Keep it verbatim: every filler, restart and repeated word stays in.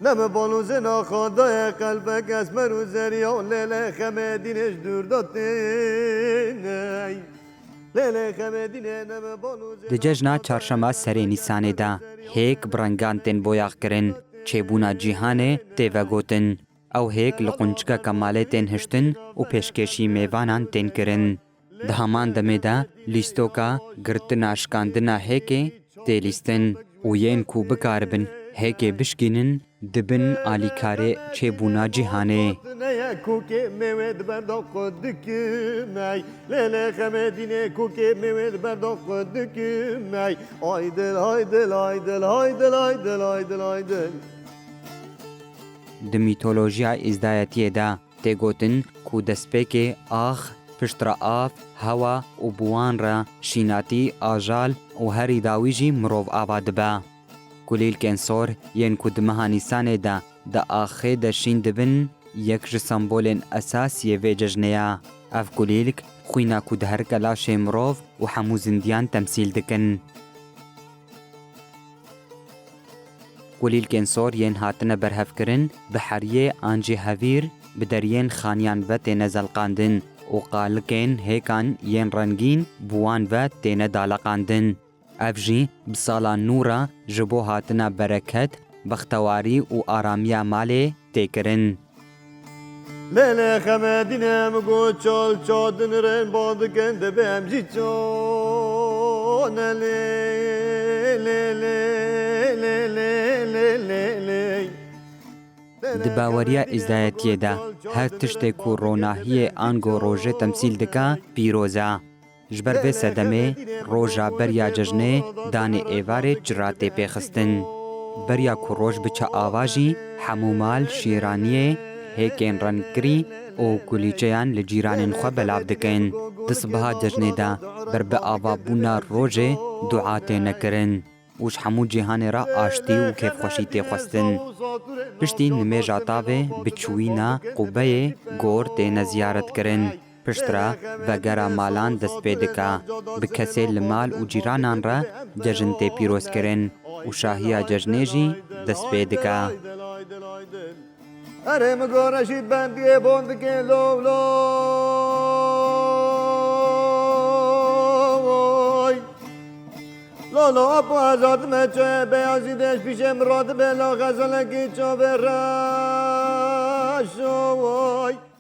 Neme balûzê naxadaye qelbek esmer û zerya û lêlê xemê dînê ji dûr de têney. Lêlê xemê dînê neme balûzê Di cejna çarşema serê Nîsanê de hêk bi rengan tên boyaxkirin, çêbûna cîhanê tê vegotin. Ew hêk li qunçikeke malê tên hiştin û pêşkêşî mêvanan tên kirin. Di heman demê de lîstoka girtina şikandina hêkê tê lîstin û yên ku bikaribin hêkê bişkînin, dibin alîkarê çêbûna cîhanê. Neye kûkê mêwê di ber de qut dikimey. Lê lê xemê dînê kûkê mêwê di ber de qut dikimey. Ay dil, ay dil, ay dil, ay dil, ay dil, ay dil, ay dil. Di mîtolojiya Îzdayetiyê de tê gotin ku destpêkê ax, piştre av, hewa û bi wan re şînatî, ajal û herî dawî jî mirov ava dibe. Kulîlkên sor yên ku di meha Nîsanê de di axê de şîn dibin, yek ji sembolên esasî yê vê cejnê ye. Ev kulîlk xwîna ku diherike laşê mirov û hemû zindiyan temsîl dikin. Kulîlkên sor yên hatine berhevkirin bi heriyê an jî hevîr bi deriyên xaniyan ve têne zelqandin û qalikên hêkan yên rengîn bi wan ve têne daleqandin. Ev jî bi sala nû re ji bo hatina bereket, bextewarî û aramiya malê tê kirin. Lê lê xemedîne min got çal çadin rên ban dikin dibê em jî çane lê lê lê lê lê lê lê lê lê. Di baweriya Îzdayetiyê de her tiştê ku ronahiyê ango rojê temsîl dike, pîroz e. Ji ber vê sedemê roja beriya cejnê danê êvarê çira tê pêxistin. Beriya ku roj biçe ava jî hemû mal, şîraniyê, hêkên rengkirî û kulîçeyan li cîranên xwe belav dikin. Di sibeha cejnê de ber bi avabûna rojê dua têne kirin û ji hemû cîhanê re aştî û kêfxweşî tê xwestin. Piştî nimêja tavê bi çûyîna qubeyê gor têne ziyaretkirin. Piştre vegera malan dest pê dike. Bi kesê li mal û cîranan re cejn tê pîrozkirin û şahiya cejnê jî dest pê dike. Erê min go Reşîd bendiyê bon dike lo lo. Lo lo apo ez hatime çayê Beyazîdê ji pîşê min radibe la xezelekî çavê reşo.